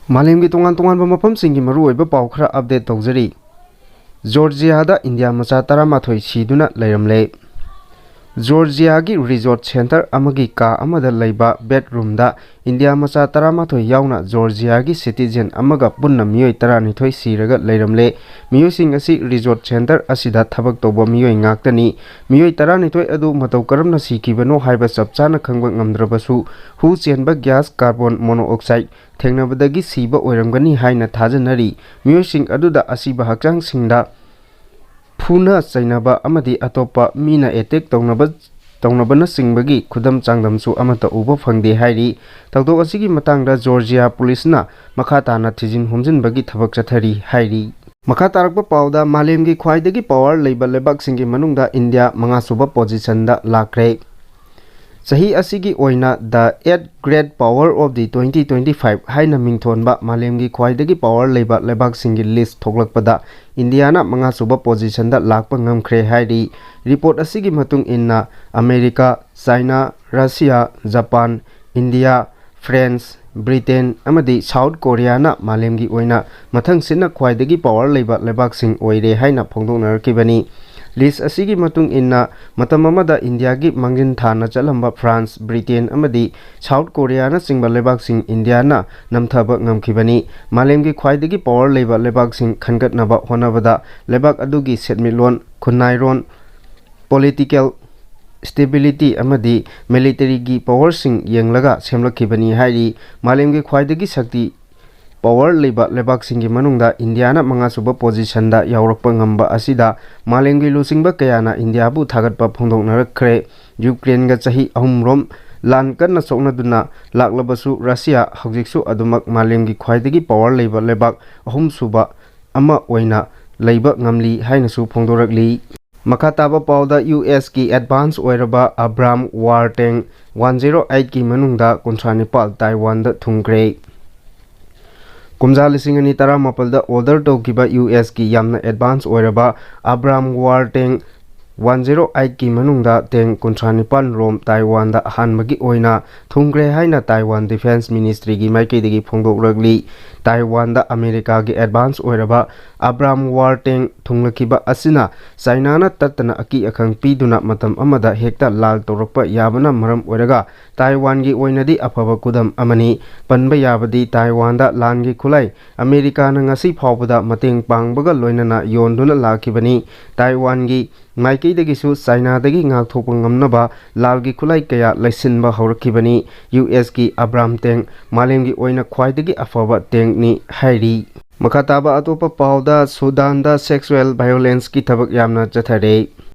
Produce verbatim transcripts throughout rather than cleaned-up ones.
ꯃꯥꯂꯦꯝꯒꯤ ꯇꯣꯉꯥꯟ ꯇꯣꯉꯥꯟꯕ ꯃꯐꯝꯁꯤꯡꯒꯤ ꯃꯔꯨꯑꯣꯏꯕ ꯄꯥꯎ ꯈꯔ ꯑꯞꯗꯦꯠ ꯇꯧꯖꯔꯤ꯫ ꯖꯣꯔꯖꯤꯌꯥꯗ ꯏꯟꯗꯤꯌꯥ ꯃꯆꯥ ꯇꯔꯥꯃꯥꯊꯣꯏ ꯁꯤꯗꯨꯅ ꯂꯩꯔꯝꯂꯦ꯫ ꯖꯣꯔꯖꯤꯌꯥꯒꯤ ꯔꯤꯖꯣꯔꯠ ꯁꯦꯟꯇꯔ ꯑꯃꯒꯤ ꯀꯥ ꯑꯃꯗ ꯂꯩꯕ ꯕꯦꯗꯔꯨꯝꯗ ꯏꯟꯗꯤꯌꯥ ꯃꯆꯥ ꯇꯔꯥꯃꯥꯊꯣꯏ ꯌꯥꯎꯅ ꯖꯣꯔꯖꯤꯌꯥꯒꯤ ꯁꯤꯇꯤꯖꯦꯟ ꯑꯃꯒ ꯄꯨꯟꯅ ꯃꯤꯑꯣꯏ ꯇꯔꯥꯅꯤꯊꯣꯏ ꯁꯤꯔꯒ ꯂꯩꯔꯝꯂꯦ꯫ ꯃꯤꯑꯣꯏꯁꯤꯡ ꯑꯁꯤ ꯔꯤꯖꯣꯔꯠ ꯁꯦꯟꯇꯔ ꯑꯁꯤꯗ ꯊꯕꯛ ꯇꯧꯕ ꯃꯤꯑꯣꯏ ꯉꯥꯛꯇꯅꯤ꯫ ꯃꯤꯑꯣꯏ ꯇꯔꯥꯅꯤꯊꯣꯏ ꯑꯗꯨ ꯃꯇꯧ ꯀꯔꯝꯅ ꯁꯤꯈꯤꯕꯅꯣ ꯍꯥꯏꯕ ꯆꯞ ꯆꯥꯅ ꯈꯪꯕ ꯉꯝꯗ꯭ꯔꯕꯁꯨ, ꯍꯨ ꯆꯦꯟꯕ ꯒ꯭ꯌꯥꯁ ꯀꯥꯔꯕꯣꯟ ꯃꯣꯅꯣꯑꯣꯛꯁꯥꯏꯗ ꯊꯦꯡꯅꯕꯗꯒꯤ ꯁꯤꯕ ꯑꯣꯏꯔꯝꯒꯅꯤ ꯍꯥꯏꯅ ꯊꯥꯖꯅꯔꯤ꯫ ꯃꯤꯑꯣꯏꯁꯤꯡ ꯑꯗꯨꯗ ꯑꯁꯤꯕ ꯍꯛꯆꯥꯡꯁꯤꯡꯗ ꯐꯨꯅ ꯆꯩꯅꯕ ꯑꯃꯗꯤ ꯑꯇꯣꯞꯄ ꯃꯤꯅ ꯑꯦꯇꯦꯛ ꯇꯧꯅꯕ, ꯇꯧꯅꯕꯅꯆꯤꯡꯕꯒꯤ ꯈꯨꯗꯝ ꯆꯥꯡꯗꯝꯁꯨ ꯑꯃꯠꯇ ꯎꯕ ꯐꯪꯗꯦ ꯍꯥꯏꯔꯤ꯫ ꯊꯧꯗꯣꯛ ꯑꯁꯤꯒꯤ ꯃꯇꯥꯡꯗ ꯖꯣꯔꯖꯤꯌꯥ ꯄꯨꯂꯤꯁꯅ ꯃꯈꯥ ꯇꯥꯅ ꯊꯤꯖꯤꯟ ꯍꯨꯝꯖꯤꯟꯕꯒꯤ ꯊꯕꯛ ꯆꯠꯊꯔꯤ ꯍꯥꯏꯔꯤ꯫ ꯃꯈꯥ ꯇꯥꯔꯛꯄ ꯄꯥꯎꯗ, ꯃꯥꯂꯦꯝꯒꯤ ꯈ꯭ꯋꯥꯏꯗꯒꯤ ꯄꯥꯋꯔ ꯂꯩꯕ ꯂꯩꯕꯥꯛꯁꯤꯡꯒꯤ ꯃꯅꯨꯡꯗ ꯏꯟꯗꯤꯌꯥ ꯃꯉꯥꯁꯨꯕ ꯄꯣꯖꯤꯁꯟꯗ ꯂꯥꯛꯈ꯭ꯔꯦ꯫ ꯆꯍꯤ ꯑꯁꯤꯒꯤ ꯑꯣꯏꯅ The Eight Great Power of the twenty twenty-five ꯍꯥꯏꯅ ꯃꯤꯡꯊꯣꯟꯕ ꯃꯥꯂꯦꯝꯒꯤ ꯈ꯭ꯋꯥꯏꯗꯒꯤ ꯄꯥꯋꯔ ꯂꯩꯕ ꯂꯩꯕꯥꯛꯁꯤꯡꯒꯤ ꯂꯤꯁ ꯊꯣꯛꯂꯛꯄꯗ ꯏꯟꯗꯤꯌꯥꯅ ꯃꯉꯥꯁꯨꯕ ꯄꯣꯖꯤꯁꯟꯗ ꯂꯥꯛꯄ ꯉꯝꯈ꯭ꯔꯦ ꯍꯥꯏꯔꯤ꯫ ꯔꯤꯄꯣꯔꯠ ꯑꯁꯤꯒꯤ ꯃꯇꯨꯡ ꯏꯟꯅ, America, China, Russia, Japan, India, France, Britain ꯑꯃꯗꯤ ꯁꯥꯎꯠ ꯀꯣꯔꯤꯌꯥꯅ ꯃꯥꯂꯦꯝꯒꯤ ꯑꯣꯏꯅ ꯃꯊꯪꯁꯤꯠꯅ ꯈ꯭ꯋꯥꯏꯗꯒꯤ ꯄꯥꯋꯔ ꯂꯩꯕ ꯂꯩꯕꯥꯛꯁꯤꯡ ꯑꯣꯏꯔꯦ ꯍꯥꯏꯅ ꯐꯣꯡꯗꯣꯛꯅꯔꯛꯈꯤꯕꯅꯤ꯫ ꯂꯤꯁ ꯑꯁꯤꯒꯤ ꯃꯇꯨꯡ ꯏꯟꯅ, ꯃꯇꯝ ꯑꯃꯗ ꯏꯟꯗꯤꯌꯥꯒꯤ ꯃꯥꯡꯖꯤꯟ ꯊꯥꯅ ꯆꯠꯂꯝꯕ ꯐ꯭ꯔꯥꯟꯁ, ꯕ꯭ꯔꯤꯇꯦꯟ ꯑꯃꯗꯤ ꯁꯥꯎꯠ ꯀꯣꯔꯤꯌꯥꯅꯆꯤꯡꯕ ꯂꯩꯕꯥꯛꯁꯤꯡ ꯏꯟꯗꯤꯌꯥꯅ ꯅꯝꯊꯕ ꯉꯝꯈꯤꯕꯅꯤ꯫ ꯃꯥꯂꯦꯝꯒꯤ ꯈ꯭ꯋꯥꯏꯗꯒꯤ ꯄꯥꯋꯔ ꯂꯩꯕ ꯂꯩꯕꯥꯛꯁꯤꯡ ꯈꯟꯒꯠꯅꯕ ꯍꯣꯠꯅꯕꯗ ꯂꯩꯕꯥꯛ ꯑꯗꯨꯒꯤ ꯁꯦꯟꯃꯤꯠꯂꯣꯟ, ꯈꯨꯟꯅꯥꯏꯔꯣꯟ, ꯄꯣꯂꯤꯇꯤꯀꯦꯜ ꯁ꯭ꯇꯦꯕꯤꯂꯤꯇꯤ ꯑꯃꯗꯤ ꯃꯤꯂꯤꯇꯔꯤꯒꯤ ꯄꯥꯋꯔꯁꯤꯡ ꯌꯦꯡꯂꯒ ꯁꯦꯝꯂꯛꯈꯤꯕꯅꯤ ꯍꯥꯏꯔꯤ꯫ ꯃꯥꯂꯦꯝꯒꯤ ꯈ꯭ꯋꯥꯏꯗꯒꯤ ꯁꯛꯇꯤ ꯄꯥꯋꯔ ꯂꯩꯕ ꯂꯩꯕꯥꯛꯁꯤꯡꯒꯤ ꯃꯅꯨꯡꯗ ꯏꯟꯗꯤꯌꯥꯅ ꯃꯉꯥꯁꯨꯕ ꯄꯣꯖꯤꯁꯟꯗ ꯌꯥꯎꯔꯛꯄ ꯉꯝꯕ ꯑꯁꯤꯗ ꯃꯥꯂꯦꯝꯒꯤ ꯂꯨꯆꯤꯡꯕ ꯀꯌꯥꯅ ꯏꯟꯗꯤꯌꯥꯕꯨ ꯊꯥꯒꯠꯄ ꯐꯣꯡꯗꯣꯛꯅꯔꯛꯈ꯭ꯔꯦ꯫ ꯌꯨꯀ꯭ꯔꯦꯟꯒ ꯆꯍꯤ ꯑꯍꯨꯝꯔꯣꯝ ꯂꯥꯟ ꯀꯟꯅ ꯁꯣꯛꯅꯗꯨꯅ ꯂꯥꯛꯂꯕꯁꯨ, ꯔꯁꯤꯌꯥ ꯍꯧꯖꯤꯛꯁꯨ ꯑꯗꯨꯃꯛ ꯃꯥꯂꯦꯝꯒꯤ ꯈ꯭ꯋꯥꯏꯗꯒꯤ ꯄꯥꯋꯔ ꯂꯩꯕ ꯂꯩꯕꯥꯛ ꯑꯍꯨꯝꯁꯨꯕ ꯑꯃ ꯑꯣꯏꯅ ꯂꯩꯕ ꯉꯝꯂꯤ ꯍꯥꯏꯅꯁꯨ ꯐꯣꯡꯗꯣꯔꯛꯂꯤ꯫ ꯃꯈꯥ ꯇꯥꯕ ꯄꯥꯎꯗ, ꯌꯨ ꯑꯦꯁꯀꯤ ꯑꯦꯗꯚꯥꯟꯁ ꯑꯣꯏꯔꯕ ꯑꯕ꯭ꯔꯥꯝ ꯋꯥꯔ ꯇꯦꯡ ꯋꯥꯟ ꯖꯦꯔꯣ ꯑꯩꯠꯀꯤ ꯃꯅꯨꯡꯗ ꯀꯨꯟꯊ꯭ꯔꯥ ꯅꯤꯄꯥꯜ ꯇꯥꯏꯋꯥꯟꯗ ꯊꯨꯡꯈ꯭ꯔꯦ꯫ ꯀꯨꯝꯖꯥ ꯂꯤꯁꯤꯡ ꯑꯅꯤ ꯇꯔꯥꯃꯥꯄꯜꯗ ꯑꯣꯔꯗꯔ ꯇꯧꯈꯤꯕ ꯌꯨ ꯑꯦꯁꯀꯤ ꯌꯥꯝꯅ ꯑꯦꯗꯚꯥꯟꯁ ꯑꯣꯏꯔꯕ ꯑꯕ꯭ꯔꯥꯝ ꯋꯥꯔ ꯇꯦꯡ ꯋꯥꯟ ꯖꯤꯔꯣ ꯑꯩꯠꯀꯤ ꯃꯅꯨꯡꯗ ꯇꯦꯡ ꯀꯨꯟꯊ꯭ꯔꯥ ꯅꯤꯄꯥꯟ ꯔꯣꯝ ꯇꯥꯏꯋꯥꯟꯗ ꯑꯍꯥꯟꯕꯒꯤ ꯑꯣꯏꯅ ꯊꯨꯡꯈ꯭ꯔꯦ ꯍꯥꯏꯅ ꯇꯥꯏꯋꯥꯟ ꯗꯤꯐꯦꯟꯁ ꯃꯤꯅꯤꯁꯇ꯭ꯔꯤꯒꯤ ꯃꯥꯏꯀꯩꯗꯒꯤ ꯐꯣꯡꯗꯣꯛꯂꯛꯂꯤ꯫ ꯇꯥꯏꯋꯥꯟꯗ ꯑꯃꯦꯔꯤꯀꯥꯒꯤ ꯑꯦꯗꯚꯥꯟꯁ ꯑꯣꯏꯔꯕ ꯑꯕ꯭ꯔꯥꯝ ꯋꯥꯔ ꯇꯦꯡ ꯊꯨꯡꯂꯛꯈꯤꯕ ꯑꯁꯤꯅ ꯆꯥꯏꯅꯥꯅ ꯇꯠꯇꯅ ꯑꯀꯤ ꯑꯈꯪ ꯄꯤꯗꯨꯅ ꯃꯇꯝ ꯑꯃꯗ ꯍꯦꯛꯇ ꯂꯥꯜ ꯇꯧꯔꯛꯄ ꯌꯥꯕꯅ ꯃꯔꯝ ꯑꯣꯏꯔꯒ ꯇꯥꯏꯋꯥꯟꯒꯤ ꯑꯣꯏꯅꯗꯤ ꯑꯐꯕ ꯈꯨꯗꯝ ꯑꯃꯅꯤ꯫ ꯄꯟꯕ ꯌꯥꯕꯗꯤ ꯇꯥꯏꯋꯥꯟꯗ ꯂꯥꯟꯒꯤ ꯈꯨꯠꯂꯥꯏ ꯑꯃꯦꯔꯤꯀꯥꯅ ꯉꯁꯤ ꯐꯥꯎꯕꯗ ꯃꯇꯦꯡ ꯄꯥꯡꯕꯒ ꯂꯣꯏꯅꯅ ꯌꯣꯟꯗꯨꯅ ꯂꯥꯛꯈꯤꯕꯅꯤ꯫ ꯇꯥꯏꯋꯥꯟꯒꯤ ꯃꯥꯏꯀꯩꯗꯒꯤꯁꯨ ꯆꯥꯏꯅꯥꯗꯒꯤ ꯉꯥꯛꯊꯣꯛꯄ ꯉꯝꯅꯕ ꯂꯥꯜꯒꯤ ꯈꯨꯠꯂꯥꯏ ꯀꯌꯥ ꯂꯩꯁꯤꯟꯕ ꯍꯧꯔꯛꯈꯤꯕꯅꯤ꯫ ꯌꯨ ꯑꯦꯁꯀꯤ ꯑꯕ꯭ꯔꯥꯝ ꯇꯦꯡ ꯃꯥꯂꯦꯝꯒꯤ ꯑꯣꯏꯅ ꯈ꯭ꯋꯥꯏꯗꯒꯤ ꯑꯐꯕ ꯇꯦꯡꯅꯤ ꯍꯥꯏꯔꯤ꯫ ꯃꯈꯥ ꯇꯥꯕ ꯑꯇꯣꯞꯄ ꯄꯥꯎꯗ, ꯁꯨꯗꯥꯟꯗ ꯁꯦꯛꯁꯨꯑꯦꯜ ꯚꯥꯏꯑꯣꯂꯦꯟꯁꯀꯤ ꯊꯕꯛ ꯌꯥꯝꯅ ꯆꯠꯊꯔꯦ꯫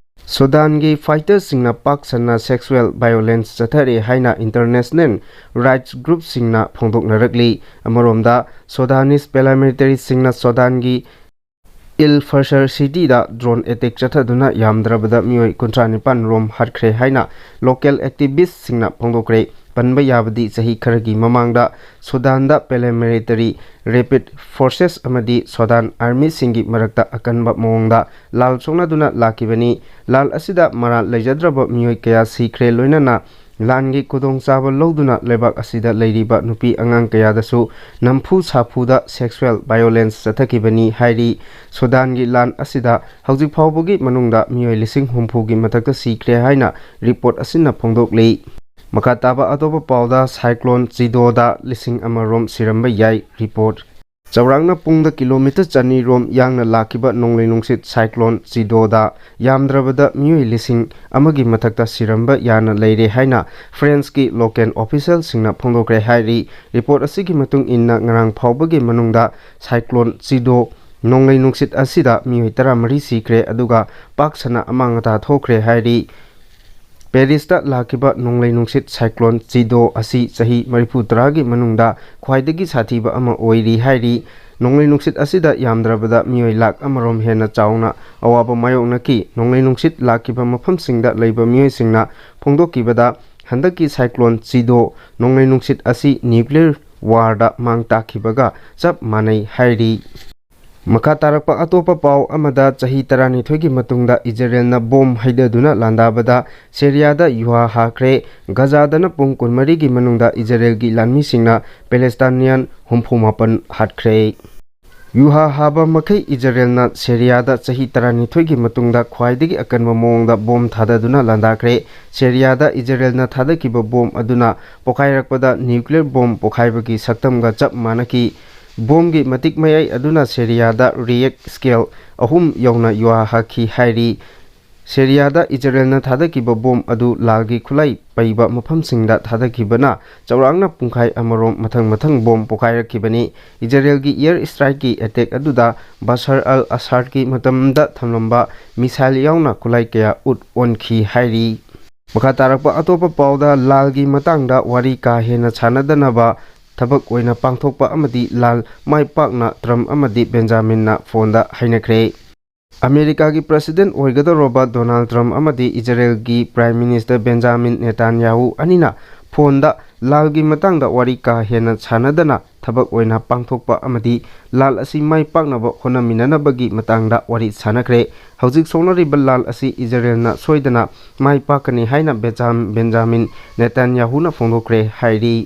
ꯁꯨꯗꯥꯟꯒꯤ ꯐꯥꯏꯇꯔꯁꯤꯡꯅ ꯄꯥꯛ ꯁꯟꯅ ꯁꯦꯛꯁꯨꯑꯦꯜ ꯚꯥꯏꯑꯣꯂꯦꯟꯁ ꯆꯠꯊꯔꯦ ꯍꯥꯏꯅ ꯏꯟꯇꯔꯅꯦꯁꯅꯦꯜ ꯔꯥꯏꯠꯁ ꯒ꯭ꯔꯨꯞꯁꯤꯡꯅ ꯐꯣꯡꯗꯣꯛꯅꯔꯛꯂꯤ꯫ ꯑꯃꯔꯣꯝꯗ, ꯁꯨꯗꯥꯅꯤꯁ ꯄꯦꯔꯥꯃꯤꯂꯤꯇꯔꯤꯁꯤꯡꯅ ꯁꯨꯗꯥꯟꯒꯤ ꯏꯜ ꯐꯁꯔ ꯁꯤꯇꯤꯗ ꯗ꯭ꯔꯣꯟ ꯑꯦꯇꯦꯛ ꯆꯠꯊꯗꯨꯅ ꯌꯥꯝꯗ꯭ꯔꯕꯗ ꯃꯤꯑꯣꯏ ꯀꯨꯟꯊ꯭ꯔꯥ ꯅꯤꯄꯥꯟ ꯔꯣꯝ ꯍꯥꯠꯈ꯭ꯔꯦ ꯍꯥꯏꯅ ꯂꯣꯀꯦꯜ ꯑꯦꯛꯇꯤꯚꯤꯁ꯭ꯠꯁꯤꯡꯅ ꯐꯣꯡꯗꯣꯛꯈ꯭ꯔꯦ꯫ ꯄꯟꯕ ꯌꯥꯕꯗꯤ, ꯆꯍꯤ ꯈꯔꯒꯤ ꯃꯃꯥꯡꯗ ꯁꯨꯗꯥꯟꯗ ꯄꯦꯔꯥꯃꯤꯂꯤꯇꯔꯤ ꯔꯦꯄꯤꯗ ꯐꯣꯔꯁꯦꯁ ꯑꯃꯗꯤ ꯁꯨꯗꯥꯟ ꯑꯥꯔꯃꯤꯁꯤꯡꯒꯤ ꯃꯔꯛꯇ ꯑꯀꯟꯕ ꯃꯑꯣꯡꯗ ꯂꯥꯜ ꯁꯣꯛꯅꯗꯨꯅ ꯂꯥꯛꯈꯤꯕꯅꯤ꯫ ꯂꯥꯜ ꯑꯁꯤꯗ ꯃꯔꯥꯜ ꯂꯩꯖꯗ꯭ꯔꯕ ꯃꯤꯑꯣꯏ ꯀꯌꯥ ꯁꯤꯈ꯭ꯔꯦ, ꯂꯣꯏꯅꯅ ꯂꯥꯟꯒꯤ ꯈꯨꯗꯣꯡꯆꯥꯕ ꯂꯧꯗꯨꯅ ꯂꯩꯕꯥꯛ ꯑꯁꯤꯗ ꯂꯩꯔꯤꯕ ꯅꯨꯄꯤ ꯑꯉꯥꯡ ꯀꯌꯥꯗꯁꯨ ꯅꯝꯐꯨ ꯁꯥꯐꯨꯗ ꯁꯦꯛꯁꯨꯑꯦꯜ ꯚꯥꯏꯑꯣꯂꯦꯟꯁ ꯆꯠꯊꯈꯤꯕꯅꯤ ꯍꯥꯏꯔꯤ꯫ ꯁꯨꯗꯥꯟꯒꯤ ꯂꯥꯟ ꯑꯁꯤꯗ ꯍꯧꯖꯤꯛ ꯐꯥꯎꯕꯒꯤ ꯃꯅꯨꯡꯗ ꯃꯤꯑꯣꯏ ꯂꯤꯁꯤꯡ ꯍꯨꯝꯐꯨꯒꯤ ꯃꯊꯛꯇ ꯁꯤꯈ꯭ꯔꯦ ꯍꯥꯏꯅ ꯔꯤꯄꯣꯔꯠ ꯑꯁꯤꯅ ꯐꯣꯡꯗꯣꯛꯂꯤ꯫ ꯃꯈꯥ ꯇꯥꯕ ꯑꯇꯣꯞꯄ ꯄꯥꯎꯗ, ꯁꯥꯏꯀ꯭ꯂꯣꯟ ꯆꯤꯗꯣꯗ ꯂꯤꯁꯤꯡ ꯑꯃ ꯔꯣꯝ ꯁꯤꯔꯝꯕ ꯌꯥꯏ ꯔꯤꯄꯣꯔꯠ꯫ ꯆꯥꯎꯔꯥꯛꯅ ꯄꯨꯡꯗ ꯀꯤꯂꯣꯃꯤꯇꯔ ꯆꯅꯤ ꯔꯣꯝ ꯌꯥꯡꯅ ꯂꯥꯛꯈꯤꯕ ꯅꯣꯡꯂꯩ ꯅꯨꯡꯁꯤꯠ ꯁꯥꯏꯀ꯭ꯂꯣꯟ ꯆꯤꯗꯣꯗ ꯌꯥꯝꯗ꯭ꯔꯕꯗ ꯃꯤꯑꯣꯏ ꯂꯤꯁꯤꯡ ꯑꯃꯒꯤ ꯃꯊꯛꯇ ꯁꯤꯔꯝꯕ ꯌꯥꯅ ꯂꯩꯔꯦ ꯍꯥꯏꯅ ꯐ꯭ꯔꯦꯟꯁꯀꯤ ꯂꯣꯀꯦꯜ ꯑꯣꯐꯤꯁꯤꯌꯦꯜꯁꯤꯡꯅ ꯐꯣꯡꯗꯣꯛꯈ꯭ꯔꯦ ꯍꯥꯏꯔꯤ꯫ ꯔꯤꯄꯣꯔꯠ ꯑꯁꯤꯒꯤ ꯃꯇꯨꯡ ꯏꯟꯅ, ꯉꯔꯥꯡ ꯐꯥꯎꯕꯒꯤ ꯃꯅꯨꯡꯗ ꯁꯥꯏꯀ꯭ꯂꯣꯟ ꯆꯤꯗꯣ ꯅꯣꯡꯂꯩ ꯅꯨꯡꯁꯤꯠ ꯑꯁꯤꯗ ꯃꯤꯑꯣꯏ ꯇꯔꯥꯃꯔꯤ ꯁꯤꯈ꯭ꯔꯦ, ꯑꯗꯨꯒ ꯄꯥꯛ ꯁꯟꯅ ꯑꯃꯥꯡ ꯑꯇꯥ ꯊꯣꯛꯈ꯭ꯔꯦ ꯍꯥꯏꯔꯤ꯫ ꯄꯦꯔꯤꯁꯇ ꯂꯥꯛꯈꯤꯕ ꯅꯣꯡꯂꯩ ꯅꯨꯡꯁꯤꯠ ꯁꯥꯏꯀ꯭ꯂꯣꯟ ꯆꯤꯗꯣ ꯑꯁꯤ ꯆꯍꯤ ꯃꯔꯤꯐꯨ ꯇꯔꯥꯒꯤ ꯃꯅꯨꯡꯗ ꯈ꯭ꯋꯥꯏꯗꯒꯤ ꯁꯥꯊꯤꯕ ꯑꯃ ꯑꯣꯏꯔꯤ ꯍꯥꯏꯔꯤ꯫ ꯅꯣꯡꯂꯩ ꯅꯨꯡꯁꯤꯠ ꯑꯁꯤꯗ ꯌꯥꯝꯗ꯭ꯔꯕꯗ ꯃꯤꯑꯣꯏ ꯂꯥꯈ ꯑꯃꯔꯣꯝ ꯍꯦꯟꯅ ꯆꯥꯎꯅ ꯑꯋꯥꯕ ꯃꯥꯌꯣꯛꯅꯈꯤ꯫ ꯅꯣꯡꯂꯩ ꯅꯨꯡꯁꯤꯠ ꯂꯥꯛꯈꯤꯕ ꯃꯐꯝꯁꯤꯡꯗ ꯂꯩꯕ ꯃꯤꯑꯣꯏꯁꯤꯡꯅ ꯐꯣꯡꯗꯣꯛꯈꯤꯕꯗ, ꯍꯟꯗꯛꯀꯤ ꯁꯥꯏꯀ꯭ꯂꯣꯟ ꯆꯤꯗꯣ ꯅꯣꯡꯂꯩ ꯅꯨꯡꯁꯤꯠ ꯑꯁꯤ ꯅ꯭ꯌꯨꯀ꯭ꯂꯤꯌꯔ ꯋꯥꯔꯗ ꯃꯥꯡ ꯇꯥꯛꯈꯤꯕꯒ ꯆꯞ ꯃꯥꯟꯅꯩ ꯍꯥꯏꯔꯤ꯫ ꯃꯈꯥ ꯇꯥꯔꯛꯄ ꯑꯇꯣꯞꯄ ꯄꯥꯎ ꯑꯃꯗ, ꯆꯍꯤ ꯇꯔꯥꯅꯤꯊꯣꯏꯒꯤ ꯃꯇꯨꯡꯗ ꯏꯖꯔꯦꯜꯅ ꯕꯣꯝ ꯍꯩꯗꯗꯨꯅ ꯂꯥꯟꯗꯥꯕꯗ ꯁꯦꯔꯤꯌꯥꯗ ꯌꯨꯍꯥ ꯍꯥꯈ꯭ꯔꯦ꯫ ꯒꯖꯥꯗꯅ ꯄꯨꯡ ꯀꯨꯟꯃꯔꯤꯒꯤ ꯃꯅꯨꯡꯗ ꯏꯖꯔꯦꯜꯒꯤ ꯂꯥꯟꯃꯤꯁꯤꯡꯅ ꯄꯦꯂꯦꯁꯇꯥꯏꯅꯤꯌꯥꯟ ꯍꯨꯝꯐꯨ ꯃꯥꯄꯟ ꯍꯥꯠꯈ꯭ꯔꯦ꯫ ꯌꯨꯍꯥ ꯍꯥꯕ ꯃꯈꯩ ꯏꯖꯔꯦꯜꯅ ꯁꯦꯔꯤꯌꯥꯗ ꯆꯍꯤ ꯇꯔꯥꯅꯤꯊꯣꯏꯒꯤ ꯃꯇꯨꯡꯗ ꯈ꯭ꯋꯥꯏꯗꯒꯤ ꯑꯀꯟꯕ ꯃꯑꯣꯡꯗ ꯕꯣꯝ ꯊꯥꯗꯗꯨꯅ ꯂꯥꯟꯗꯥꯈ꯭ꯔꯦ꯫ ꯁꯦꯔꯤꯌꯥꯗ ꯏꯖꯔꯦꯜꯅ ꯊꯥꯗꯈꯤꯕ ꯕꯣꯝ ꯑꯗꯨꯅ ꯄꯣꯈꯥꯏꯔꯛꯄꯗ ꯅ꯭ꯌꯨꯀ꯭ꯂꯤꯌꯔ ꯕꯣꯝ ꯄꯣꯈꯥꯏꯕꯒꯤ ꯁꯛꯇꯝꯒ ꯆꯞ ꯃꯥꯟꯅꯈꯤ꯫ ꯕꯣꯝꯒꯤ ꯃꯇꯤꯛ ꯃꯌꯥꯏ ꯑꯗꯨꯅ ꯁꯦꯔꯤꯌꯥꯗ ꯔꯤꯌꯦꯛ ꯁ꯭ꯀꯦꯜ ꯑꯍꯨꯝ ꯌꯧꯅ ꯌꯨꯍꯥ ꯍꯥꯈꯤ ꯍꯥꯏꯔꯤ꯫ ꯁꯦꯔꯤꯌꯥꯗ ꯏꯖꯔꯦꯜꯅ ꯊꯥꯗꯈꯤꯕ ꯕꯣꯝ ꯑꯗꯨ ꯂꯥꯜꯒꯤ ꯈꯨꯠꯂꯥꯏ ꯄꯩꯕ ꯃꯐꯝꯁꯤꯡꯗ ꯊꯥꯗꯈꯤꯕꯅ ꯆꯥꯎꯔꯥꯛꯅ ꯄꯨꯡꯈꯥꯏ ꯑꯃꯔꯣꯝ ꯃꯊꯪ ꯃꯊꯪ ꯕꯣꯝ ꯄꯣꯈꯥꯏꯔꯛꯈꯤꯕꯅꯤ꯫ ꯏꯖꯔꯦꯜꯒꯤ ꯑꯦꯌꯔ ꯁ꯭ꯇ꯭ꯔꯥꯏꯛꯀꯤ ꯑꯦꯇꯦꯛ ꯑꯗꯨꯗ ꯕꯁꯔ ꯑꯜ ꯑꯁꯥꯗꯀꯤ ꯃꯇꯝꯗ ꯊꯝꯂꯝꯕ ꯃꯤꯁꯥꯏꯜ ꯌꯥꯎꯅ ꯈꯨꯠꯂꯥꯏ ꯀꯌꯥ ꯎꯠ ꯑꯣꯟꯈꯤ ꯍꯥꯏꯔꯤ꯫ ꯃꯈꯥ ꯇꯥꯔꯛꯄ ꯑꯇꯣꯞꯄ ꯄꯥꯎꯗ, ꯂꯥꯜꯒꯤ ꯃꯇꯥꯡꯗ ꯋꯥꯔꯤ ꯀꯥ ꯍꯦꯟꯅ ꯁꯥꯟꯅꯗꯅꯕ ꯊꯕꯛ ꯑꯣꯏꯅ ꯄꯥꯡꯊꯣꯛꯄ ꯑꯃꯗꯤ ꯂꯥꯜ ꯃꯥꯏ ꯄꯥꯛꯅ ꯇ꯭ꯔꯝꯞ ꯑꯃꯗꯤ ꯕꯦꯟꯖꯥꯃꯤꯟꯅ ꯐꯣꯟꯗ ꯍꯥꯏꯅꯈ꯭ꯔꯦ꯫ ꯑꯃꯦꯔꯤꯀꯥꯒꯤ ꯄ꯭ꯔꯁꯤꯗꯦꯟꯠ ꯑꯣꯏꯒꯗꯧꯔꯕ ꯗꯣꯅꯥꯜꯗ ꯇ꯭ꯔꯝꯞ ꯑꯃꯗꯤ ꯏꯖꯔꯦꯜꯒꯤ ꯄ꯭ꯔꯥꯏꯝ ꯃꯤꯅꯤꯁꯇꯔ ꯕꯦꯟꯖꯥꯃꯤꯟ ꯅꯦꯇꯥꯟꯌꯥꯍꯨ ꯑꯅꯤꯅ ꯐꯣꯟꯗ ꯂꯥꯜꯒꯤ ꯃꯇꯥꯡꯗ ꯋꯥꯔꯤ ꯀꯥ ꯍꯦꯟꯅ ꯁꯥꯟꯅꯗꯅ ꯊꯕꯛ ꯑꯣꯏꯅ ꯄꯥꯡꯊꯣꯛꯄ ꯑꯃꯗꯤ ꯂꯥꯜ ꯑꯁꯤ ꯃꯥꯏ ꯄꯥꯛꯅꯕ ꯍꯣꯠꯅꯃꯤꯟꯅꯅꯕꯒꯤ ꯃꯇꯥꯡꯗ ꯋꯥꯔꯤ ꯁꯥꯟꯅꯈ꯭ꯔꯦ꯫ ꯍꯧꯖꯤꯛ ꯁꯣꯛꯅꯔꯤꯕ ꯂꯥꯜ ꯑꯁꯤ ꯏꯖꯔꯦꯜꯅ ꯁꯣꯏꯗꯅ ꯃꯥꯏ ꯄꯥꯛꯀꯅꯤ ꯍꯥꯏꯅ ꯕꯦꯖꯥꯝ-, ꯕꯦꯟꯖꯥꯃꯤꯟ ꯅꯦꯇꯥꯟꯌꯥꯍꯨꯅ ꯐꯣꯡꯗꯣꯛꯈ꯭ꯔꯦ ꯍꯥꯏꯔꯤ꯫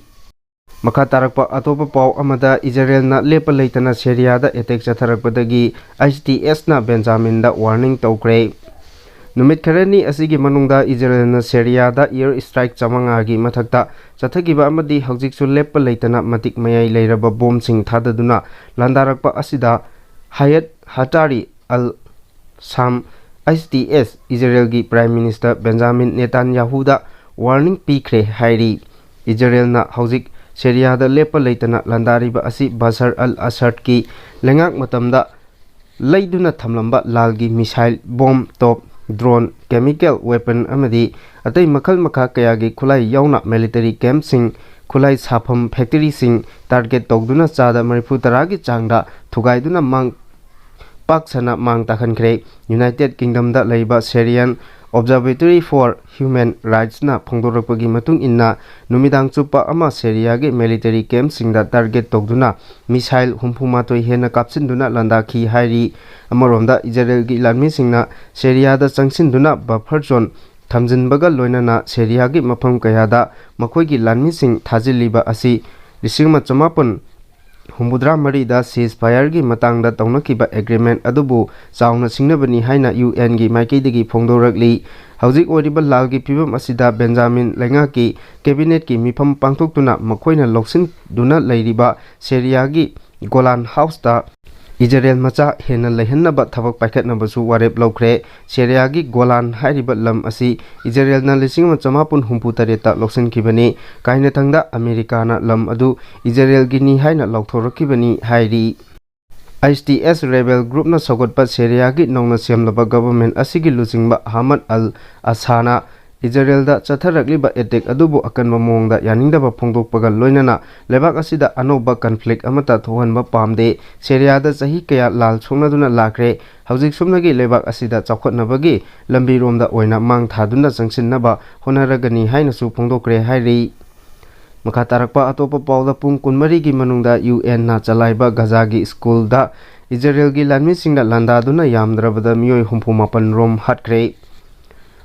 ꯃꯈꯥ ꯇꯥꯔꯛꯄ ꯑꯇꯣꯞꯄ ꯄꯥꯎ ꯑꯃꯗ, ꯏꯖꯔꯦꯜꯅ ꯂꯦꯞꯄ ꯂꯩꯇꯅ ꯁꯦꯔꯤꯌꯥꯗ ꯑꯦꯇꯦꯛ ꯆꯠꯊꯔꯛꯄꯗꯒꯤ ꯑꯩꯆ ꯇꯤ ꯑꯦꯁꯅ ꯕꯦꯟꯖꯥꯃꯤꯟꯗ ꯋꯥꯔꯅꯤꯡ ꯇꯧꯈ꯭ꯔꯦ꯫ ꯅꯨꯃꯤꯠ ꯈꯔꯅꯤ ꯑꯁꯤꯒꯤ ꯃꯅꯨꯡꯗ ꯏꯖꯔꯦꯜꯅ ꯁꯦꯔꯤꯌꯥꯗ ꯑꯦꯌꯔ ꯁ꯭ꯇ꯭ꯔꯥꯏꯛ ꯆꯥꯃꯉꯥꯒꯤ ꯃꯊꯛꯇ ꯆꯠꯊꯈꯤꯕ ꯑꯃꯗꯤ ꯍꯧꯖꯤꯛꯁꯨ ꯂꯦꯞꯄ ꯂꯩꯇꯅ ꯃꯇꯤꯛ ꯃꯌꯥꯏ ꯂꯩꯔꯕ ꯕꯣꯝꯁꯤꯡ ꯊꯥꯗꯗꯨꯅ ꯂꯥꯟꯗꯥꯔꯛꯄ ꯑꯁꯤꯗ ꯍꯌꯠ ꯍꯇꯥꯔꯤ ꯑꯜ ꯁꯥꯝ, ꯑꯩꯆ ꯇꯤ ꯑꯦꯁ, ꯏꯖꯔꯦꯜꯒꯤ ꯄ꯭ꯔꯥꯏꯝ ꯃꯤꯅꯤꯁꯇꯔ ꯕꯦꯟꯖꯥꯃꯤꯟ ꯅꯦꯇꯥꯟꯌꯥꯍꯨꯗ ꯋꯥꯔꯅꯤꯡ ꯄꯤꯈ꯭ꯔꯦ ꯍꯥꯏꯔꯤ꯫ ꯏꯖꯔꯦꯜꯅ ꯍꯧꯖꯤꯛ ꯁꯦꯔꯤꯌꯥꯗ ꯂꯦꯞꯄ ꯂꯩꯇꯅ ꯂꯥꯟꯗꯥꯔꯤꯕ ꯑꯁꯤ ꯕꯁꯔ ꯑꯜ ꯑꯁꯗꯀꯤ ꯂꯩꯉꯥꯛ ꯃꯇꯝꯗ ꯂꯩꯗꯨꯅ ꯊꯝꯂꯝꯕ ꯂꯥꯜꯒꯤ ꯃꯤꯁꯥꯏꯜ, ꯕꯣꯝ, ꯇꯣꯞ, ꯗ꯭ꯔꯣꯟ, ꯀꯦꯃꯤꯀꯦꯜ ꯋꯦꯄꯟ ꯑꯃꯗꯤ ꯑꯇꯩ ꯃꯈꯜ ꯃꯈꯥ ꯀꯌꯥꯒꯤ ꯈꯨꯠꯂꯥꯏ ꯌꯥꯎꯅ ꯃꯤꯂꯤꯇꯔꯤ ꯀꯦꯝꯞꯁꯤꯡ, ꯈꯨꯠꯂꯥꯏ ꯁꯥꯐꯝ ꯐꯦꯛꯇꯔꯤꯁꯤꯡ ꯇꯥꯔꯒꯦꯠ ꯇꯧꯗꯨꯅ ꯆꯥꯗ ꯃꯔꯤꯐꯨ ꯇꯔꯥꯒꯤ ꯆꯥꯡꯗ ꯊꯨꯒꯥꯏꯗꯨꯅ ꯃꯥꯡ ꯄꯥꯛ ꯁꯟꯅ ꯃꯥꯡ ꯇꯥꯛꯍꯟꯈ꯭ꯔꯦ꯫ ꯌꯨꯅꯥꯏꯇꯦꯗ ꯀꯤꯡꯗꯝꯗ ꯂꯩꯕ ꯁꯦꯔꯤꯌꯟ Observatory for Human Rightsꯅ ꯐꯣꯡꯗꯣꯔꯛꯄꯒꯤ ꯃꯇꯨꯡ ꯏꯟꯅ, ꯅꯨꯃꯤꯗꯥꯡ ꯆꯨꯞꯄ ꯑꯃ ꯁꯦꯔꯤꯌꯥꯒꯤ ꯃꯤꯂꯤꯇꯔꯤ ꯀꯦꯝꯞꯁꯤꯡꯗ ꯇꯥꯔꯒꯦꯠ ꯇꯧꯗꯨꯅ ꯃꯤꯁꯥꯏꯜ ꯍꯨꯝꯐꯨ ꯃꯥꯊꯣꯏ ꯍꯦꯟꯅ ꯀꯥꯞꯁꯤꯟꯗꯨꯅ ꯂꯥꯟꯗꯥꯈꯤ ꯍꯥꯏꯔꯤ꯫ ꯑꯃꯔꯣꯝꯗ, ꯏꯖꯔꯦꯜꯒꯤ ꯂꯥꯟꯃꯤꯁꯤꯡꯅ ꯁꯦꯔꯤꯌꯥꯗ ꯆꯪꯁꯤꯟꯗꯨꯅ ꯕꯐꯔ ꯖꯣꯟ ꯊꯝꯖꯤꯟꯕꯒ ꯂꯣꯏꯅꯅ ꯁꯦꯔꯤꯌꯥꯒꯤ ꯃꯐꯝ ꯀꯌꯥꯗ ꯃꯈꯣꯏꯒꯤ ꯂꯥꯟꯃꯤꯁꯤꯡ ꯊꯥꯖꯤꯜꯂꯤꯕ ꯑꯁꯤ ꯂꯤꯁꯤꯡ ꯑꯃ ꯆꯃꯥꯄꯟ ꯍꯨꯝꯐꯨꯇꯔꯥ ꯃꯔꯤꯗ ceasefire ꯒꯤ ꯃꯇꯥꯡꯗ ꯇꯧꯅꯈꯤꯕ ꯑꯦꯒ꯭ꯔꯤꯃꯦꯟꯠ ꯑꯗꯨꯕꯨ ꯆꯥꯎꯅ ꯁꯤꯡꯅꯕꯅꯤ ꯍꯥꯏꯅ ꯌꯨ ꯑꯦꯟꯒꯤ ꯃꯥꯏꯀꯩꯗꯒꯤ ꯐꯣꯡꯗꯣꯔꯛꯂꯤ꯫ ꯍꯧꯖꯤꯛ ꯑꯣꯏꯔꯤꯕ ꯂꯥꯜꯒꯤ ꯐꯤꯕꯝ ꯑꯁꯤꯗ ꯕꯦꯟꯖꯥꯃꯤꯟ ꯂꯩꯉꯥꯛꯀꯤ ꯀꯦꯕꯤꯅꯦꯠꯀꯤ ꯃꯤꯐꯝ ꯄꯥꯡꯊꯣꯛꯇꯨꯅ ꯃꯈꯣꯏꯅ ꯂꯧꯁꯤꯟꯗꯨꯅ ꯂꯩꯔꯤꯕ ꯁꯦꯔꯤꯌꯥꯒꯤ ꯒꯣꯂꯥꯟ ꯍꯥꯎꯁꯇ ꯏꯖꯔꯦꯜ ꯃꯆꯥ ꯍꯦꯟꯅ ꯂꯩꯍꯟꯅꯕ ꯊꯕꯛ ꯄꯥꯏꯈꯠꯅꯕꯁꯨ ꯋꯥꯔꯦꯞ ꯂꯧꯈ꯭ꯔꯦ꯫ ꯁꯦꯔꯤꯌꯥꯒꯤ ꯒꯣꯂꯥꯟ ꯍꯥꯏꯔꯤꯕ ꯂꯝ ꯑꯁꯤ ꯏꯖꯔꯦꯜꯅ ꯂꯤꯁꯤꯡ ꯑꯃ ꯆꯃꯥꯄꯟ ꯍꯨꯝꯐꯨ ꯇꯔꯦꯠꯇ ꯂꯧꯁꯤꯟꯈꯤꯕꯅꯤ꯫ ꯀꯥꯏꯅꯊꯪꯗ ꯑꯃꯦꯔꯤꯀꯥꯅ ꯂꯝ ꯑꯗꯨ ꯏꯖꯔꯦꯜꯒꯤꯅꯤ ꯍꯥꯏꯅ ꯂꯥꯎꯊꯣꯔꯛꯈꯤꯕꯅꯤ ꯍꯥꯏꯔꯤ꯫ ꯑꯩꯆ ꯇꯤ ꯑꯦꯁ ꯔꯦꯕꯦꯜ ꯒ꯭ꯔꯨꯞꯅ ꯁꯧꯒꯠꯄ ꯁꯦꯔꯤꯌꯥꯒꯤ ꯅꯧꯅ ꯁꯦꯝꯂꯕ ꯒꯚꯔꯟꯃꯦꯟꯠ ꯑꯁꯤꯒꯤ ꯂꯨꯆꯤꯡꯕ ꯑꯍꯃꯗ ꯑꯜ ꯑꯁꯥꯅ ꯏꯖꯔꯦꯜꯗ ꯆꯠꯊꯔꯛꯂꯤꯕ ꯑꯦꯇꯦꯛ ꯑꯗꯨꯕꯨ ꯑꯀꯟꯕ ꯃꯑꯣꯡꯗ ꯌꯥꯅꯤꯡꯗꯕ ꯐꯣꯡꯗꯣꯛꯄꯒ ꯂꯣꯏꯅꯅ ꯂꯩꯕꯥꯛ ꯑꯁꯤꯗ ꯑꯅꯧꯕ ꯀꯟꯐ꯭ꯂꯤꯛ ꯑꯃꯠꯇ ꯊꯣꯛꯍꯟꯕ ꯄꯥꯝꯗꯦ꯫ ꯁꯦꯔꯤꯌꯥꯗ ꯆꯍꯤ ꯀꯌꯥ ꯂꯥꯜ ꯁꯣꯛꯅꯗꯨꯅ ꯂꯥꯛꯈ꯭ꯔꯦ꯫ ꯍꯧꯖꯤꯛ ꯁꯨꯞꯅꯒꯤ ꯂꯩꯕꯥꯛ ꯑꯁꯤꯗ ꯆꯥꯎꯈꯠꯅꯕꯒꯤ ꯂꯝꯕꯤꯔꯣꯝꯗ ꯑꯣꯏꯅ ꯃꯥꯡ ꯊꯥꯗꯨꯅ ꯆꯪꯁꯤꯟꯅꯕ ꯍꯣꯠꯅꯔꯒꯅꯤ ꯍꯥꯏꯅꯁꯨ ꯐꯣꯡꯗꯣꯛꯈ꯭ꯔꯦ ꯍꯥꯏꯔꯤ꯫ ꯃꯈꯥ ꯇꯥꯔꯛꯄ ꯑꯇꯣꯞꯄ ꯄꯥꯎꯗ, ꯄꯨꯡ ꯀꯨꯟꯃꯔꯤꯒꯤ ꯃꯅꯨꯡꯗ ꯌꯨ ꯑꯦꯟꯅ ꯆꯂꯥꯏꯕ ꯒꯖꯥꯒꯤ ꯁ꯭ꯀꯨꯜꯗ ꯏꯖꯔꯦꯜꯒꯤ ꯂꯥꯟꯃꯤꯁꯤꯡꯅ ꯂꯥꯟꯗꯥꯗꯨꯅ ꯌꯥꯝꯗ꯭ꯔꯕꯗ ꯃꯤꯑꯣꯏ ꯍꯨꯝꯐꯨ ꯃꯥꯄꯟ ꯔꯣꯝ ꯍꯥꯠꯈ꯭ꯔꯦ꯫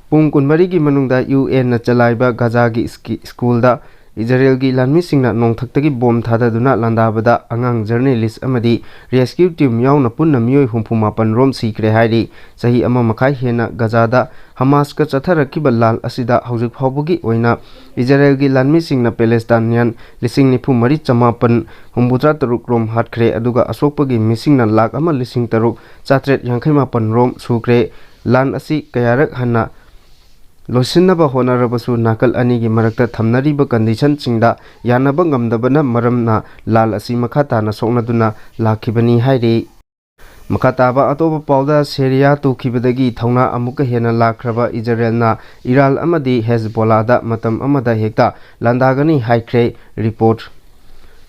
ꯄꯨꯡ ꯀꯨꯟꯃꯔꯤꯒꯤ ꯃꯅꯨꯡꯗ ꯌꯨ ꯑꯦꯟꯅ ꯆꯂꯥꯏꯕ ꯒꯖꯥꯒꯤ ꯁ꯭ꯀꯤ-, ꯁ꯭ꯀꯨꯜꯗ ꯏꯖꯔꯦꯜꯒꯤ ꯂꯥꯟꯃꯤꯁꯤꯡꯅ ꯅꯣꯡꯊꯛꯇꯒꯤ ꯕꯣꯝ ꯊꯥꯗꯗꯨꯅ ꯂꯥꯟꯗꯥꯕꯗ ꯑꯉꯥꯡ ꯖꯔꯅꯦꯂꯤꯁ ꯑꯃꯗꯤ ꯔꯦꯁꯀ꯭ꯌꯨ ꯇꯤꯝ ꯌꯥꯎꯅ ꯄꯨꯟꯅ ꯃꯤꯑꯣꯏ ꯍꯨꯝꯐꯨ ꯃꯥꯄꯟ ꯔꯣꯝ ꯁꯤꯈ꯭ꯔꯦ ꯍꯥꯏꯔꯤ꯫ ꯆꯍꯤ ꯑꯃ ꯃꯈꯥꯏ ꯍꯦꯟꯅ ꯒꯖꯥꯗ ꯍꯃꯥꯁꯀ ꯆꯠꯊꯔꯛꯈꯤꯕ ꯂꯥꯟ ꯑꯁꯤꯗ ꯍꯧꯖꯤꯛ ꯐꯥꯎꯕꯒꯤ ꯑꯣꯏꯅ ꯏꯖꯔꯦꯜꯒꯤ ꯂꯥꯟꯃꯤꯁꯤꯡꯅ ꯄꯦꯂꯦꯁꯇꯥꯏꯅꯤꯌꯥꯟ ꯂꯤꯁꯤꯡ ꯅꯤꯐꯨ ꯃꯔꯤ ꯆꯃꯥꯄꯟ ꯍꯨꯝꯐꯨꯇꯔꯥ ꯇꯔꯨꯛ ꯔꯣꯝ ꯍꯥꯠꯈ꯭ꯔꯦ, ꯑꯗꯨꯒ ꯑꯁꯣꯛꯄꯒꯤ ꯃꯤꯁꯤꯡꯅ ꯂꯥꯈ ꯑꯃ ꯂꯤꯁꯤꯡ ꯇꯔꯨꯛ ꯆꯥꯇ꯭ꯔꯦꯠ ꯌꯥꯡꯈꯩ ꯃꯥꯄꯟ ꯔꯣꯝ ꯁꯨꯈ꯭ꯔꯦ꯫ ꯂꯥꯟ ꯑꯁꯤ ꯀꯌꯥꯔꯛ ꯍꯟꯅ ꯂꯣꯏꯁꯤꯟꯅꯕ ꯍꯣꯠꯅꯔꯕꯁꯨ, ꯅꯥꯀꯜ ꯑꯅꯤꯒꯤ ꯃꯔꯛꯇ ꯊꯝꯅꯔꯤꯕ ꯀꯟꯗꯤꯁꯟꯁꯤꯡꯗ ꯌꯥꯅꯕ ꯉꯝꯗꯕꯅ ꯃꯔꯝꯅ ꯂꯥꯟ ꯑꯁꯤ ꯃꯈꯥ ꯇꯥꯅ ꯁꯣꯛꯅꯗꯨꯅ ꯂꯥꯛꯈꯤꯕꯅꯤ ꯍꯥꯏꯔꯤ꯫ ꯃꯈꯥ ꯇꯥꯕ ꯑꯇꯣꯞꯄ ꯄꯥꯎꯗ, ꯁꯦꯔꯤꯌꯥ ꯇꯨꯈꯤꯕꯗꯒꯤ ꯊꯧꯅꯥ ꯑꯃꯨꯛꯀ ꯍꯦꯟꯅ ꯂꯥꯛꯈ꯭ꯔꯕ ꯏꯖꯔꯦꯜꯅ ꯏꯔꯥꯟ ꯑꯃꯗꯤ ꯍꯦꯖꯕꯣꯂꯥꯗ ꯃꯇꯝ ꯑꯃꯗ ꯍꯦꯛꯇ ꯂꯥꯟꯗꯥꯒꯅꯤ ꯍꯥꯏꯈ꯭ꯔꯦ꯫ ꯔꯤꯄꯣꯔꯠ꯫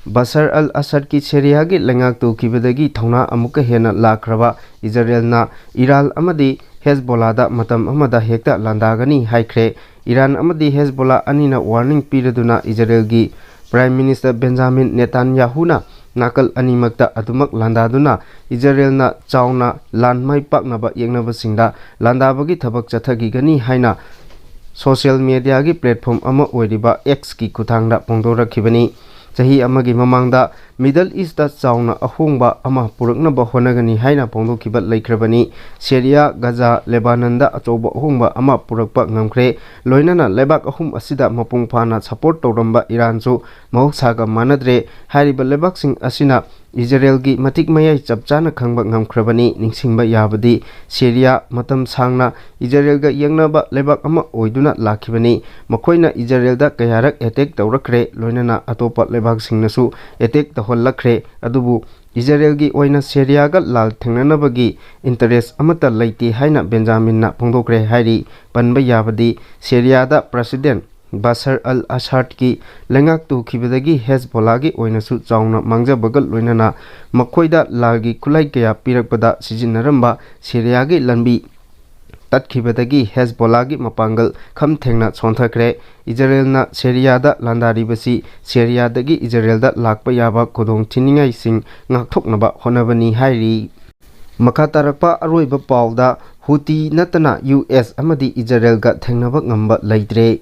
ꯕꯁꯔ ꯑꯜ ꯑꯁꯗꯀꯤ ꯁꯦꯔꯤꯌꯥꯒꯤ ꯂꯩꯉꯥꯛ ꯇꯨꯈꯤꯕꯗꯒꯤ ꯊꯧꯅꯥ ꯑꯃꯨꯛꯀ ꯍꯦꯟꯅ ꯂꯥꯛꯈ꯭ꯔꯕ ꯏꯖꯔꯦꯜꯅ ꯏꯔꯥꯟ ꯑꯃꯗꯤ ꯍꯦꯖꯕꯣꯂꯥꯗ ꯃꯇꯝ ꯑꯃꯗ ꯍꯦꯛꯇ ꯂꯥꯟꯗꯥꯒꯅꯤ ꯍꯥꯏꯈ꯭ꯔꯦ꯫ ꯏꯔꯥꯟ ꯑꯃꯗꯤ ꯍꯦꯖꯕꯣꯂꯥ ꯑꯅꯤꯅ ꯋꯥꯔꯅꯤꯡ ꯄꯤꯔꯗꯨꯅ ꯏꯖꯔꯦꯜꯒꯤ ꯄ꯭ꯔꯥꯏꯝ ꯃꯤꯅꯤꯁꯇꯔ ꯕꯦꯟꯖꯥꯃꯤꯟ ꯅꯦꯇꯥꯟꯌꯥꯍꯨꯅ ꯅꯥꯀꯜ ꯑꯅꯤꯃꯛꯇ ꯑꯗꯨꯃꯛ ꯂꯥꯟꯗꯥꯗꯨꯅ ꯏꯖꯔꯦꯜꯅ ꯆꯥꯎꯅ ꯂꯥꯟ ꯃꯥꯏ ꯄꯥꯛꯅꯕ ꯌꯦꯛꯅꯕꯁꯤꯡꯗ ꯂꯥꯟꯗꯥꯕꯒꯤ ꯊꯕꯛ ꯆꯠꯊꯈꯤꯒꯅꯤ ꯍꯥꯏꯅ ꯁꯣꯁꯤꯌꯦꯜ ꯃꯦꯗꯤꯌꯥꯒꯤ ꯄ꯭ꯂꯦꯠꯐꯣꯝ ꯑꯃ ꯑꯣꯏꯔꯤꯕ X-ꯀꯤ ꯈꯨꯠꯊꯥꯡꯗ ꯐꯣꯡꯗꯣꯔꯛꯈꯤꯕꯅꯤ꯫ ꯆꯍꯤ ꯑꯃꯒꯤ ꯃꯃꯥꯡꯗ ꯃꯤꯗꯜ ꯏꯁꯇ ꯆꯥꯎꯅ ꯑꯍꯣꯡꯕ ꯑꯃ ꯄꯨꯔꯛꯅꯕ ꯍꯣꯠꯅꯒꯅꯤ ꯍꯥꯏꯅ ꯐꯣꯡꯗꯣꯛꯈꯤꯕ ꯂꯩꯈ꯭ꯔꯕꯅꯤ꯫ ꯁꯦꯔꯤꯌꯥ, ꯒꯖꯥ, ꯂꯦꯕꯥꯅꯟꯗ ꯑꯆꯧꯕ ꯑꯍꯣꯡꯕ ꯑꯃ ꯄꯨꯔꯛꯄ ꯉꯝꯈ꯭ꯔꯦ꯫ ꯂꯣꯏꯅꯅ ꯂꯩꯕꯥꯛ ꯑꯍꯨꯝ ꯑꯁꯤꯗ ꯃꯄꯨꯡ ꯐꯥꯅ ꯁꯄꯣꯔꯠ ꯇꯧꯔꯝꯕ ꯏꯔꯥꯟꯁꯨ ꯃꯍꯧꯁꯥꯒ ꯃꯥꯟꯅꯗ꯭ꯔꯦ꯫ ꯍꯥꯏꯔꯤꯕ ꯂꯩꯕꯥꯛꯁꯤꯡ ꯑꯁꯤꯅ ꯏꯖꯔꯦꯜꯒꯤ ꯃꯇꯤꯛ ꯃꯌꯥꯏ ꯆꯞ ꯆꯥꯅ ꯈꯪꯕ ꯉꯝꯈ꯭ꯔꯕꯅꯤ꯫ ꯅꯤꯡꯁꯤꯡꯕ ꯌꯥꯕꯗꯤ, ꯁꯦꯔꯤꯌꯥ ꯃꯇꯝ ꯁꯥꯡꯅ ꯏꯖꯔꯦꯜꯒ ꯌꯦꯡꯅꯕ ꯂꯩꯕꯥꯛ ꯑꯃ ꯑꯣꯏꯗꯨꯅ ꯂꯥꯛꯈꯤꯕꯅꯤ꯫ ꯃꯈꯣꯏꯅ ꯏꯖꯔꯦꯜꯗ ꯀꯌꯥꯔꯛ ꯑꯦꯇꯦꯛ ꯇꯧꯔꯛꯈ꯭ꯔꯦ, ꯂꯣꯏꯅꯅ ꯑꯇꯣꯞꯄ ꯂꯩꯕꯥꯛꯁꯤꯡꯅꯁꯨ ꯑꯦꯇꯦꯛ ꯇꯧꯍꯜꯂꯛꯈ꯭ꯔꯦ꯫ ꯑꯗꯨꯕꯨ ꯏꯖꯔꯦꯜꯒꯤ ꯑꯣꯏꯅ ꯁꯦꯔꯤꯌꯥꯒ ꯂꯥꯜ ꯊꯦꯡꯅꯅꯕꯒꯤ ꯏꯟꯇꯔꯦꯁ ꯑꯃꯠꯇ ꯂꯩꯇꯦ ꯍꯥꯏꯅ ꯕꯦꯟꯖꯥꯃꯤꯟꯅ ꯐꯣꯡꯗꯣꯛꯈ꯭ꯔꯦ ꯍꯥꯏꯔꯤ꯫ ꯄꯟꯕ ꯌꯥꯕꯗꯤ, ꯁꯦꯔꯤꯌꯥꯗ ꯄ꯭ꯔꯁꯤꯗꯦꯟ ꯕꯁꯔ ꯑꯜ ꯑꯁꯥꯗꯀꯤ ꯂꯩꯉꯥꯛ ꯇꯨꯈꯤꯕꯗꯒꯤ ꯍꯦꯖꯕꯣꯂꯥꯒꯤ ꯑꯣꯏꯅꯁꯨ ꯆꯥꯎꯅ ꯃꯥꯡꯖꯕꯒ ꯂꯣꯏꯅꯅ ꯃꯈꯣꯏꯗ ꯂꯥꯜꯒꯤ ꯈꯨꯠꯂꯥꯏ ꯀꯌꯥ ꯄꯤꯔꯛꯄꯗ ꯁꯤꯖꯤꯟꯅꯔꯝꯕ ꯁꯦꯔꯤꯌꯥꯒꯤ ꯂꯝꯕꯤ ꯇꯠꯈꯤꯕꯗꯒꯤ ꯍꯦꯖꯕꯣꯂꯥꯒꯤ ꯃꯄꯥꯡꯒꯜ ꯈꯝ ꯊꯦꯡꯅ ꯁꯣꯟꯊꯈ꯭ꯔꯦ꯫ ꯏꯖꯔꯦꯜꯅ ꯁꯦꯔꯤꯌꯥꯗ ꯂꯥꯟꯗꯥꯔꯤꯕꯁꯤ ꯁꯦꯔꯤꯌꯥꯗꯒꯤ ꯏꯖꯔꯦꯜꯗ ꯂꯥꯛꯄ ꯌꯥꯕ ꯈꯨꯗꯣꯡꯊꯤꯅꯤꯡꯉꯥꯏꯁꯤꯡ ꯉꯥꯛꯊꯣꯛꯅꯕ ꯍꯣꯠꯅꯕꯅꯤ ꯍꯥꯏꯔꯤ꯫ ꯃꯈꯥ ꯇꯥꯔꯛꯄ ꯑꯔꯣꯏꯕ ꯄꯥꯎꯗ, ꯍꯨꯇꯤ ꯅꯠꯇꯅ ꯌꯨ ꯑꯦꯁ ꯑꯃꯗꯤ ꯏꯖꯔꯦꯜꯒ ꯊꯦꯡꯅꯕ ꯉꯝꯕ ꯂꯩꯇ꯭ꯔꯦ꯫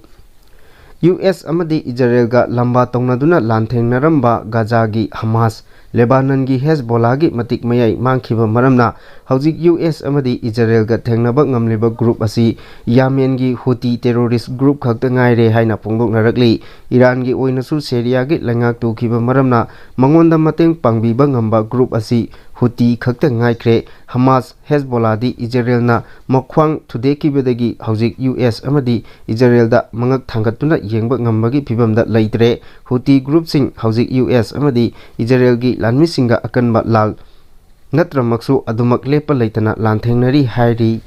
ꯌꯨ ꯑꯦꯁ ꯑꯃꯗꯤ ꯏꯖꯔꯦꯜꯒ ꯂꯝꯕꯥ ꯇꯧꯅꯗꯨꯅ ꯂꯥꯟꯊꯦꯡꯅꯔꯝꯕ ꯒꯥꯖꯥꯒꯤ ꯍꯃꯥꯁ, ꯂꯦꯕꯥꯅꯟꯒꯤ ꯍꯦꯖꯕꯣꯂꯥꯒꯤ ꯃꯇꯤꯛ ꯃꯌꯥꯏ ꯃꯥꯡꯈꯤꯕ ꯃꯔꯝꯅ ꯍꯧꯖꯤꯛ ꯌꯨ ꯑꯦꯁ ꯑꯃꯗꯤ ꯏꯖꯔꯦꯜꯒ ꯊꯦꯡꯅꯕ ꯉꯝꯂꯤꯕ ꯒ꯭ꯔꯨꯞ ꯑꯁꯤ ꯌꯥꯃꯦꯟꯒꯤ ꯍꯨꯇꯤ ꯇꯦꯔꯣꯔꯤꯁ ꯒ꯭ꯔꯨꯞ ꯈꯛꯇ ꯉꯥꯏꯔꯦ ꯍꯥꯏꯅ ꯐꯣꯡꯗꯣꯛꯅꯔꯛꯂꯤ꯫ ꯏꯔꯥꯟꯒꯤ ꯑꯣꯏꯅꯁꯨ ꯁꯦꯔꯤꯌꯥꯒꯤ ꯂꯩꯉꯥꯛ ꯇꯨꯈꯤꯕ ꯃꯔꯝꯅ ꯃꯉꯣꯟꯗ ꯃꯇꯦꯡ ꯄꯥꯡꯕꯤꯕ ꯉꯝꯕ ꯒ꯭ꯔꯨꯞ ꯑꯁꯤ ꯍꯨꯇꯤ ꯈꯛꯇ ꯉꯥꯏꯈ꯭ꯔꯦ꯫ ꯍꯃꯥꯁ, ꯍꯦꯖꯕꯣꯂꯥꯗꯤ ꯏꯖꯔꯦꯜꯅ ꯃꯈ꯭ꯋꯥꯡ ꯊꯨꯗꯦꯛꯈꯤꯕꯗꯒꯤ ꯍꯧꯖꯤꯛ ꯌꯨ ꯑꯦꯁ ꯑꯃꯗꯤ ꯏꯖꯔꯦꯜꯗ ꯃꯉꯛ ꯊꯥꯡꯒꯠꯇꯨꯅ ꯌꯦꯡꯕ ꯉꯝꯕꯒꯤ ꯐꯤꯕꯝꯗ ꯂꯩꯇ꯭ꯔꯦ꯫ ꯍꯨꯇꯤ ꯒ꯭ꯔꯨꯞꯁꯤꯡ ꯍꯧꯖꯤꯛ ꯌꯨ ꯑꯦꯁ ꯑꯃꯗꯤ ꯏꯖꯔꯦꯜꯒꯤ ꯂꯥꯟꯃꯤꯁꯤꯡꯒ ꯑꯀꯟꯕ ꯂꯥꯜ ꯅꯠꯇ꯭ꯔꯃꯛꯁꯨ ꯑꯗꯨꯃꯛ ꯂꯦꯞꯄ ꯂꯩꯇꯅ ꯂꯥꯟꯊꯦꯡꯅꯔꯤ ꯍꯥꯏꯔꯤ꯫